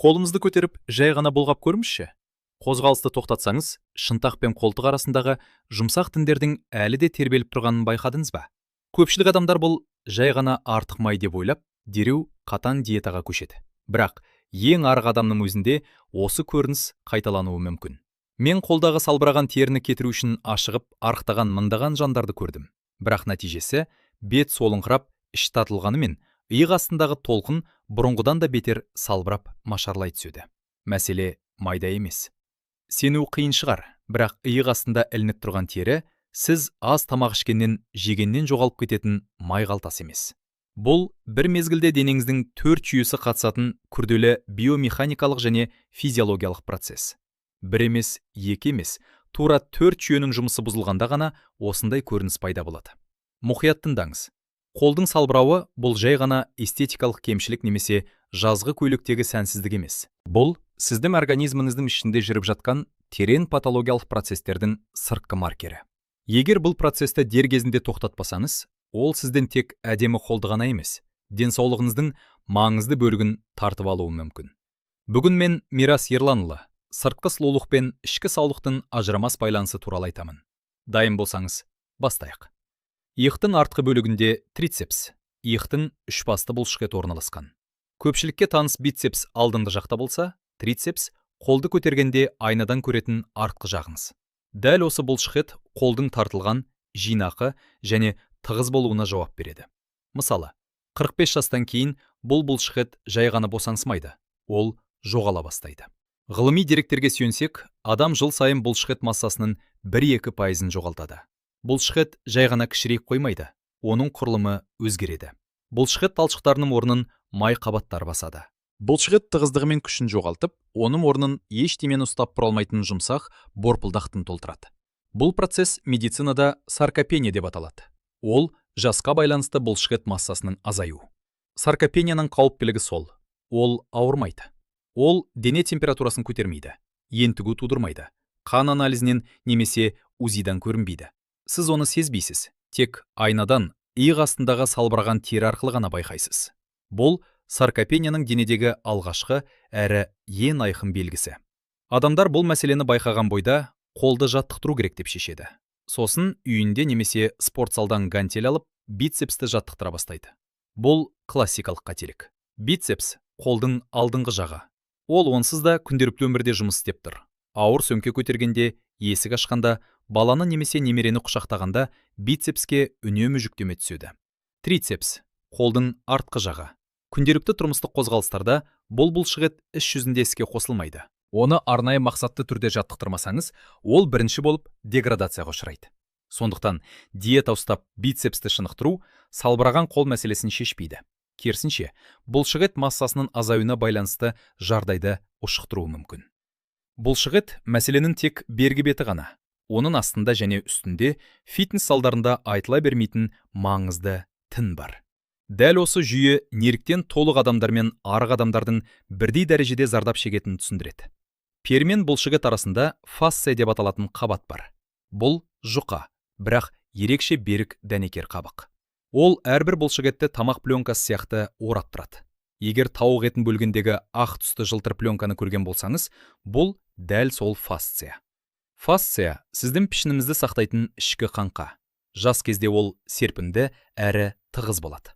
Қолыңызды көтеріп, жай ғана бұлғап көріңізші. Қозғалысты тоқтатсаңыз, шынтақ пен қолтық арасындағы жұмсақ тіндердің әлі де тербеліп тұрғанын байқадыңыз ба? Көпшілік адамдар бұл жай ғана артық май деп ойлап, дереу қатаң диетаға көшеді. Бірақ ең арық адамның өзінде осы көрініс қайталануы мүмкін. Мен қолдағы салбыраған теріні кетіру үшін ашығып, арықтаған мыңдаған жандарды көрдім. Бірақ нәтижесі: бет солыңқырап, іш тартылғанымен, иық астындағы толқын бұрынғыдан да бетер салбырап, нашарлай түседі. Мәселе майда емес. Сену қиын шығар, бірақ иық астында ілініп тұрған тері сіз аз тамақ ішкеннен, жегеннен жоғалып кететін май қалтасы емес. Бұл бір мезгілде денеңіздің төрт жүйесі қатысатын күрделі биомеханикалық және физиологиялық процесс. Бір емес, екі емес, тура төрт жүйенің жұмысы бұзылғанда ғана осындай көрініс пайда болады. Мұқият тыңдаңыз. Қолдың салбырауы – бұл жай ғана эстетикалық кемшілік немесе жазғы көйлектегі сәнсіздік емес. Бұл сіздің организміңіздің ішінде жүріп жатқан терең патологиялық процестердің сыртқы маркері. Егер бұл процесті дер кезінде тоқтатпасаңыз, ол сізден тек әдемі қолды ғана емес, денсаулығыңыздың маңызды бөлігін тартып алуы мүмкін. Бүгін мен, Мирас Ерланұлы, сыртқы сұлулық пен ішкі саулықтың ажырамас байланысы туралы айтамын. Дайын болсаңыз, бастайық. Иықтың артқы бөлігінде трицепс, иықтың үш басты бұлшықеті орналасқан. Көпшілікке таныс бицепс алдыңғы жақта болса, трицепс – қолды көтергенде айнадан көретін артқы жағыңыз. Дәл осы бұлшықет қолдың тартылған, жинақы және тығыз болуына жауап береді. Мысалы, 45 жастан кейін бұл бұлшықет жай ғана босаңсымайды, ол жоғала бастайды. Ғылыми деректерге сүйенсек, адам жыл сайын бұлшықет массасының 1-2 пайызын жоғалтады. Бұлшықет жай ғана кішірейіп қоймайды, оның құрылымы өзгереді. Бұлшықет талшықтарының орнын май қабаттары басады. Бұлшықет тығыздығы мен күшін жоғалтып, оның орнын ештемені ұстап тұра алмайтын жұмсақ борпылдақ тін толтырады. Бұл процесс медицинада саркопения деп аталады. Ол жасқа байланысты бұлшықет массасының азаюы. Саркопенияның қауіптілігі сол: ол ауырмайды. Ол дене температурасын көтермейді, ентігу тудырмайды, қан анализінен немесе УЗИдан көрінбейді. Сіз оны сезбейсіз, тек айнадан иық астындағы салбыраған тері арқылы ғана байқайсыз. Бұл саркопенияның денедегі алғашқы әрі ең айқын белгісі. Адамдар бұл мәселені байқаған бойда қолды жаттықтыру керек деп шешеді. Сосын үйінде немесе спорт залдан гантель алып, бицепсті жаттықтыра бастайды. Бұл классикалық қателік. Бицепс – қолдың алдыңғы жағы. Ол онсыз да күнделікті өмірде жұмыс істеп тұр. Ауыр сөмке көтергенде, есік ашқанда, баланы немесе немерені құшақтағанда бицепске үнемі жүктеме түседі. Трицепс – қолдың артқы жағы. Күнделікті тұрмыстық қозғалыстарда бұл бұлшықет іс жүзінде іске қосылмайды. Оны арнайы, мақсатты түрде жаттықтырмасаңыз, ол бірінші болып деградацияға ұшырайды. Сондықтан диета ұстап, бицепсті шынықтыру салбыраған қол мәселесін шешпейді. Керісінше, бұлшықет массасының азаюына байланысты жағдайды ушықтыруы мүмкін. Бұлшықет – мәселенің тек бергі беті ғана. Оның астында және үстінде фитнес залдарында айтыла бермейтін маңызды тін бар. Дәл осы жүйе неліктен толық адамдар мен арық адамдардың бірдей дәрежеде зардап шегетінін түсіндіреді. Тері мен бұлшықет арасында фасция деп аталатын қабат бар. Бұл жұқа, бірақ ерекше берік дәнекер қабық. Ол әрбір бұлшықетті тамақ пленкасы сияқты орап тұрады. Егер тауық етін бөлгендегі ақ түсті жылтыр пленканы көрген болсаңыз, бұл дәл сол фасция. Фасция – сіздің пішініңізді сақтайтын ішкі қаңқа. Жас кезде ол серпімді әрі тығыз болады.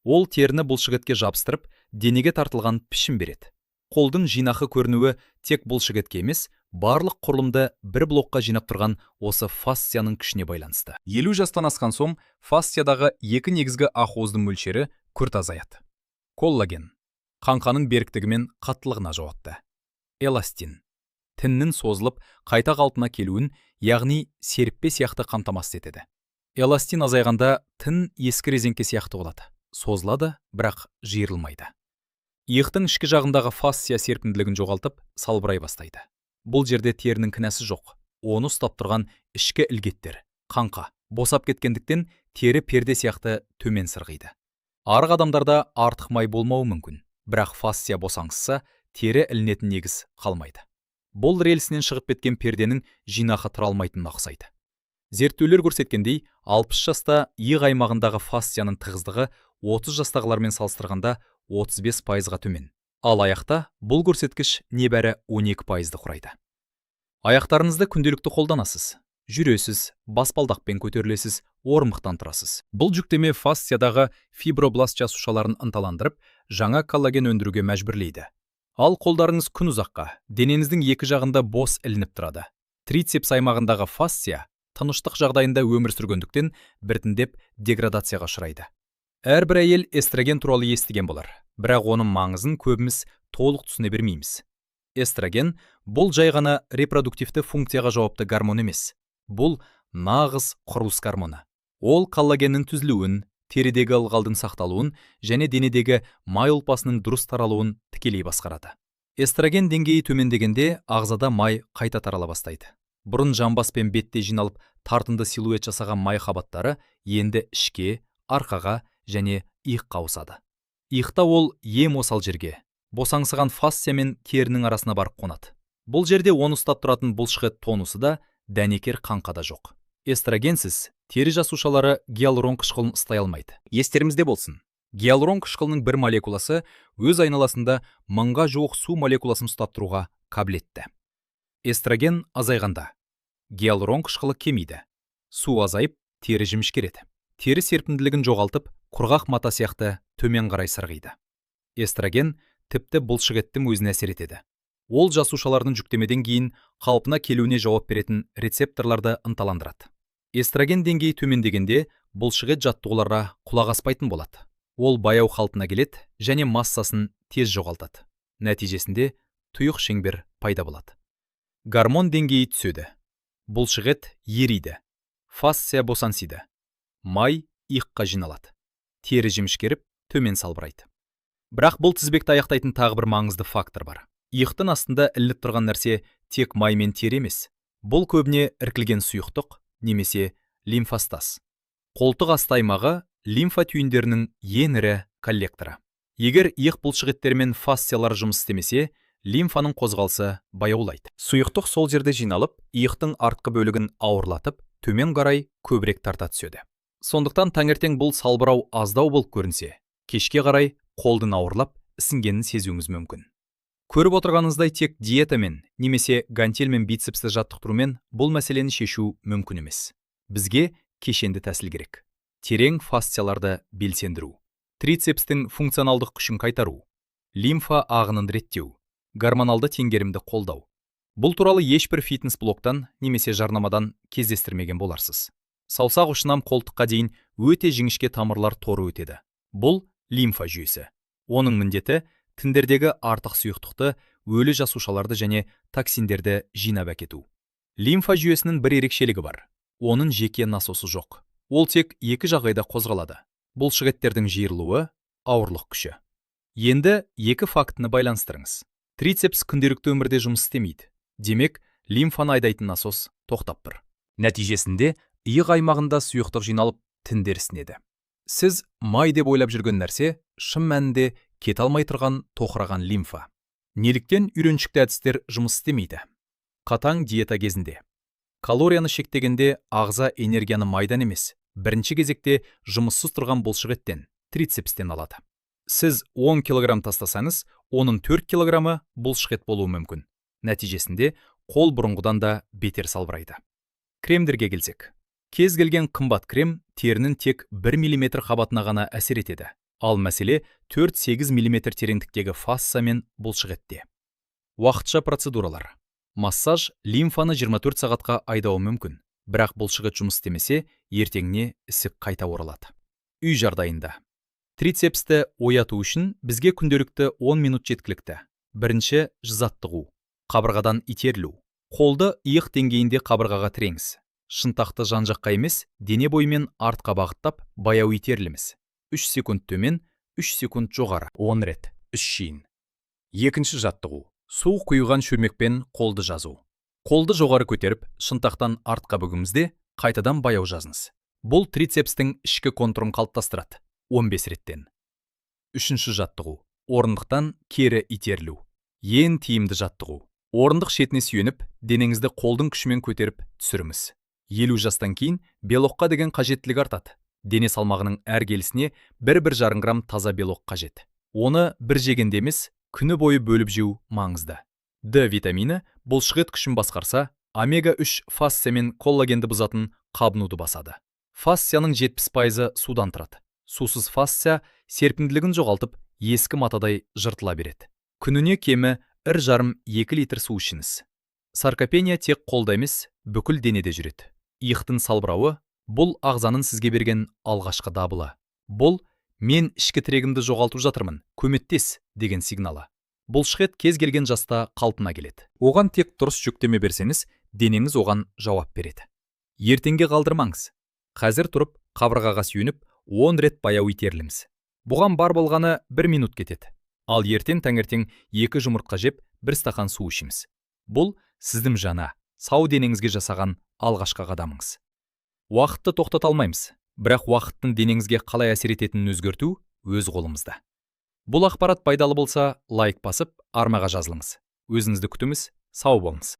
Ол теріні бұлшықетке жабыстырып, денеге тартылған пішін береді. Қолдың жинақы көрінуі тек бұлшықетке емес, барлық құрылымды бір блокқа жинап тұрған осы фасцияның күшіне байланысты. 50 жастан асқан соң фасциядағы екі негізгі ақуыздың мөлшері күрт азаяды. Коллаген – қаңқаның беріктігі мен қаттылығына жауапты. Эластин – тіннің созылып, қайта қалпына келуін, яғни серіппе сияқты қамтамасыз етеді. Эластин азайғанда тін ескі резеңке сияқты болады: созылады, бірақ жиырылмайды. Иықтың ішкі жағындағы фасция серпімділігін жоғалтып, салбырай бастайды. Бұл жерде терінің кінәсі жоқ. Оны ұстап тұрған ішкі ілгеттер, қаңқа босап кеткендіктен, тері перде сияқты төмен сырғиды. Арық адамдарда артық май болмауы мүмкін, бірақ фасция босаңсыса, тері ілінетін негіз қалмайды. Бұл рельсінен шығып кеткен перденің жинақы тұра алмайтынына ұқсайды. Зерттеулер көрсеткендей, 60 жаста иық аймағындағы фасцияның тығыздығы 30 жастағылармен салыстырғанда 35 пайызға төмен. Ал аяқта бұл көрсеткіш небәрі 12%-ды құрайды. Аяқтарыңызды күнделікті қолданасыз. Жүресіз, баспалдақпен көтерілесіз, орындықтан тұрасыз. Бұл жүктеме фасциядағы фибробласт жасушаларын ынталандырып, жаңа коллаген өндіруге мәжбүрлейді. Ал қолдарыңыз күн ұзаққа, денеңіздің екі жағында бос ілініп тұрады. Трицепс аймағындағы фасция тыныштық жағдайында өмір сүргендіктен, біртіндеп деградацияға ұшырайды. Әрбір әйел эстроген туралы естіген болар, бірақ оның маңызын көбіміз толық түсіне бермейміз. Эстроген – бұл жай ғана репродуктивті функцияға жауапты гормон емес. Бұл нағыз құрылыс гормоны. Ол коллагеннің түзілуін, терідегі ылғалдың сақталуын және денедегі май ұлпасының дұрыс таралуын тікелей басқарады. Эстроген деңгейі төмендегенде, ағзада май қайта тарала бастайды. Бұрын жамбас пен бетте жиналып, тартымды силуэт жасаған май қабаттары енді ішке, арқаға және иыққа ауысады. Иықта ол ең осал жерге, босаңсыған фасция мен терінің арасына барып қонады. Бұл жерде оны ұстап тұратын бұлшықет тонусы да, дәнекер қаңқа да жоқ. Эстрогенсіз тері жасушалары гиалурон қышқылын ұстай алмайды. Естеріңізде болсын, гиалурон қышқылының бір молекуласы өз айналасында 1000-ға жуық су молекуласын ұстап тұруға қабілетті. Эстроген азайғанда, гиалурон қышқылы кемиді, су азайып, тері жіңішкереді, тері серпімділігін жоғалтып, құрғақ мата сияқты төмен қарай сырғиды. Эстроген тіпті бұлшықеттің өзіне әсер етеді. Ол жасушалардың жүктемеден кейін қалпына келуіне жауап беретін рецепторларды ынталандырады. Эстроген деңгейі төмендегенде, бұлшықет жаттығуларға құлақ аспайтын болады. Ол баяу қалпына келеді және массасын тез жоғалтады. Нәтижесінде тұйық шеңбер пайда болады. Гормон деңгейі түседі, бұлшықет ериді, фасция босаңсиды, май иыққа жиналады, тері жіңішкеріп, төмен салбырайды. Бірақ бұл тізбекті аяқтайтын тағы бір маңызды фактор бар. Иықтың астында ілініп тұрған нәрсе тек май мен тері емес. Бұл көбіне іркілген сұйықтық немесе лимфостаз. Қолтық асты аймағы – лимфа түйіндерінің ең ірі коллекторы. Егер иық бұлшықеттері мен фасциялар жұмыс істемесе, лимфаның қозғалысы баяулайды. Сұйықтық сол жерде жиналып, иықтың артқы бөлігін ауырлатып, төмен қарай көбірек тарта түседі. Сондықтан таңертең бұл салбырау аздау болып көрінсе, кешке қарай қолдың ауырлап, ісінгенін сезуіңіз мүмкін. Көріп отырғаныңыздай, тек диетамен немесе гантель мен бицепсті жаттықтырумен бұл мәселені шешу мүмкін емес. Бізге кешенді тәсіл керек: терең фасцияларды белсендіру, трицепстің функционалдық күшін қайтару, лимфа ағынын реттеу, гормоналды теңгерімді қолдау. Бұл туралы ешбір фитнес блогтан немесе жарнамадан кездестірмеген боларсыз. Саусақ ұшынан қолтыққа дейін өте жіңішке тамырлар торы өтеді. Бұл – лимфа жүйесі. Оның міндеті – тіндердегі артық сұйықтықты, өлі жасушаларды және токсиндерді жинап әкету. Лимфа жүйесінің бір ерекшелігі бар: оның жеке насосы жоқ. Ол тек екі жағдайда қозғалады: бұлшықеттердің жиырылуы, ауырлық күші. Енді екі фактіні байланыстырыңыз. Трицепс күнделікті өмірде жұмыс істемейді, демек, лимфаны айдайтын насос тоқтап тұр. Нәтижесінде иық аймағында сұйықтық жиналып, тіндер ісінеді. Сіз май деп ойлап жүрген нәрсе шын мәнінде кете алмай тұрған тоқыраған лимфа. Неліктен үйреншікті әдістер жұмыс істемейді? Қатаң диета кезінде, калорияны шектегенде, ағза энергияны майдан емес, бірінші кезекте жұмыссыз тұрған бұлшықеттен, трицепстен алады. Сіз 10 килограмм тастасаңыз, оның 4 килограммы бұлшықет болуы мүмкін. Нәтижесінде қол бұрынғыдан да бетер салбырайды. Кремдерге келсек, кез келген қымбат крем терінің тек 1 мм қабатына ғана әсер етеді. Ал мәселе 4-8 мм тереңдіктегі фасция мен бұлшықетте. Уақытша процедуралар, массаж лимфаны 24 сағатқа айдауы мүмкін, бірақ бұлшықет жұмыс істемесе, ертеңіне ісік қайта оралады. Үй жағдайында трицепсті ояту үшін бізге күнделікті 10 минут жеткілікті. Бірінші жаттығу – қабырғадан итерілу. Қолды иық деңгейінде қабырғаға тіреңіз. Шынтақты жан жаққа емес, дене бойымен артқа бағыттап, баяу итеріліңіз. 3 секунд төмен, 3 секунд жоғары, 10 рет, 3 шиін. Екінші жаттығу – су құйған шөлмекпен қолды жазу. Қолды жоғары көтеріп, шынтақтан артқа бүгіңіз де, қайтадан баяу жазыңыз. Бұл трицепстің ішкі контурын қалыптастырады. 15 реттен. Үшінші жаттығу – орындықтан кері итерілу. Ең тиімді жаттығу. Орындық шетіне сүйеніп, денеңізді қолдың күшімен көтеріп түсіріңіз. 50 жастан кейін белокқа деген қажеттілік артады. Дене салмағының әр келісіне 1-1,5 грамм таза белок қажет. Оны бір жегенде емес. Күні бойы бөліп жеу маңызды. Д витамині бұлшықет күшін басқарса, омега-3 фасция мен коллагенді бұзатын қабынуды басады. Фасцияның 70%-ы судан тұрады. Сусыз фасция серпімділігін жоғалтып, ескі матадай жыртыла береді. Күніне кемі 1,5-2 литр су ішіңіз. Саркопения тек қолда емес, бүкіл денеде жүреді. Иықтың салбырауы – бұл ағзаның сізге берген алғашқы дабылы. Бұл «мен ішкі тірегімді жоғалтып жатырмын, көмектес» деген сигналы. Бұлшықет кез келген жаста қалпына келеді. Оған тек дұрыс жүктеме берсеңіз, денеңіз оған жауап береді. Ертеңге қалдырмаңыз. Қазір тұрып, қабырғаға сүйеніп, 10 рет баяу итеріліңіз. Бұған бар болғаны 1 минут кетеді. Ал ертең таңертең екі жұмыртқа жеп, бір стақан су ішіңіз. Бұл сіздің жаңа, сау денеңізге жасаған алғашқы қадамыңыз. Уақытты тоқтата алмаймыз, бірақ уақыттың денеңізге қалай әсер ететінін өзгерту өз қолымызда. Бұл ақпарат пайдалы болса, лайк басып, арнаға жазылыңыз. Өзіңізді күтіңіз, сау болыңыз.